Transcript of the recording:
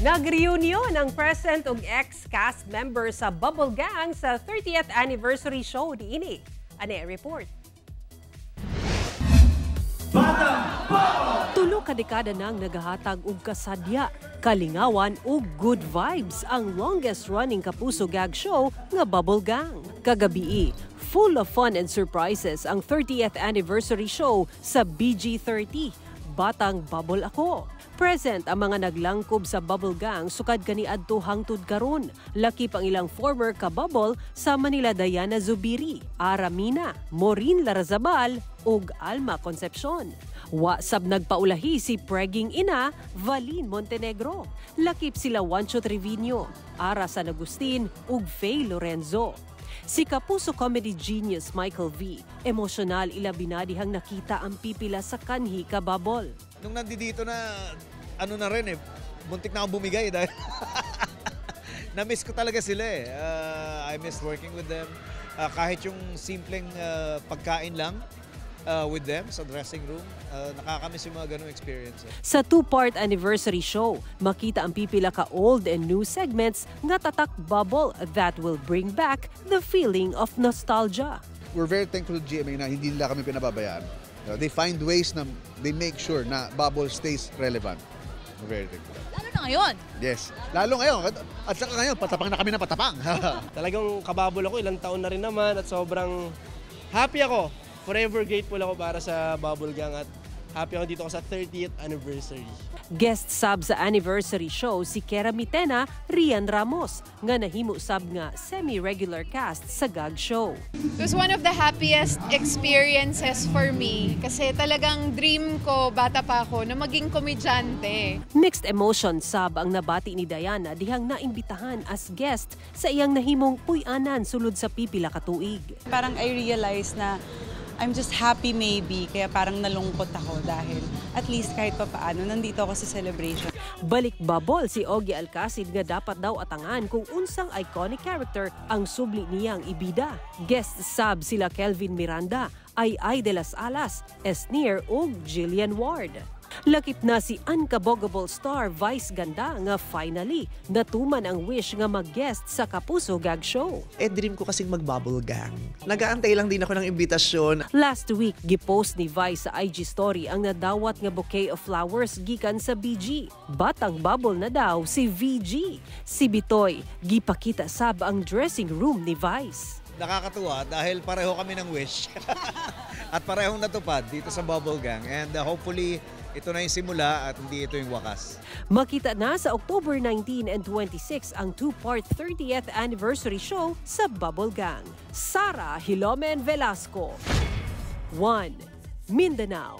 Nag-reunion ang present ug ex-cast member sa Bubble Gang sa 30th anniversary show niini. Ani report. Tulo ka dekada nang nagahatag og kasadya, kalingawan ug good vibes ang longest running Kapuso gag show nga Bubble Gang. Kagabii, full of fun and surprises ang 30th anniversary show sa BG30. Batang Bubble Ako. Present ang mga naglangkob sa Bubble Gang sukad kaniadto hangtod karon. Lakip ang ilang former kabubble sa Manila Diana Zubiri, Ara Mina, Maureen Larrazabal ug Alma Concepcion. Wa sab nagpaulahi si preging ina Valeen Montenegro. Lakip sila Juancho Trevino, Ara San Agustin ug Faye Lorenzo. Si Kapuso comedy genius Michael V, emosyonal ilabi na dihang nakita ang pipila sa kanhi kabubble. Nung nandito na, ano na rin eh, muntik na akong bumigay dahil na-miss ko talaga sila eh. I miss working with them. Kahit yung simpleng pagkain lang with them sa dressing room, nakakamiss yung mga ganong experience eh. Sa two-part anniversary show, makita ang pipila ka old and new segments nga tatak Bubble that will bring back the feeling of nostalgia. We're very thankful to GMA na hindi nila kami pinababayaan. They find ways na they make sure na Bubble stays relevant. We're very thankful. Lalo na ngayon. Yes. Lalo ngayon. At saka ngayon, patapang na kami na patapang. Talagang kabubble ako, ilang taon na rin naman at sobrang happy ako. Forever grateful ako para sa Bubble Gang at happy ako dito ako sa 30th anniversary. Guest sab sa anniversary show si Keramitena Rhian Ramos nga nahimo sab nga semi-regular cast sa gag show. It was one of the happiest experiences for me kasi talagang dream ko, bata pa ako, na maging komedyante. Mixed emotion sab ang nabati ni Diana dihang naimbitahan as guest sa iyang nahimong puy-anan sulod sa pipila ka tuig. Parang I realized na I'm just happy maybe, kaya parang nalungkot ako dahil at least kahit pa paano, nandito ako sa celebration. Balik bubble si Ogie Alcasid nga dapat daw atangan kung unsang iconic character ang subli niyang ibida. Guest sab sila Kelvin Miranda, Ay Ay de las Alas, Esnir ug Jillian Ward. Lakip na si unkabogable star Vice Ganda nga finally natuman ang wish nga mag-guest sa Kapuso Gag Show. Eh, dream ko kasing mag-Bubble Gang. Nag-aantay lang din ako ng imbitasyon. Last week, gipost ni Vice sa IG story ang nadawat nga bouquet of flowers gikan sa BG. Batang bubble na daw si VG. Si Bitoy, gipakita sab ang dressing room ni Vice. Nakakatuwa dahil pareho kami ng wish at parehong natupad dito sa Bubble Gang. And hopefully, ito na yung simula at hindi ito yung wakas. Makita na sa October 19 and 26 ang two-part 30th anniversary show sa Bubble Gang. Sara Hilomen Velasco. 1. Mindanao.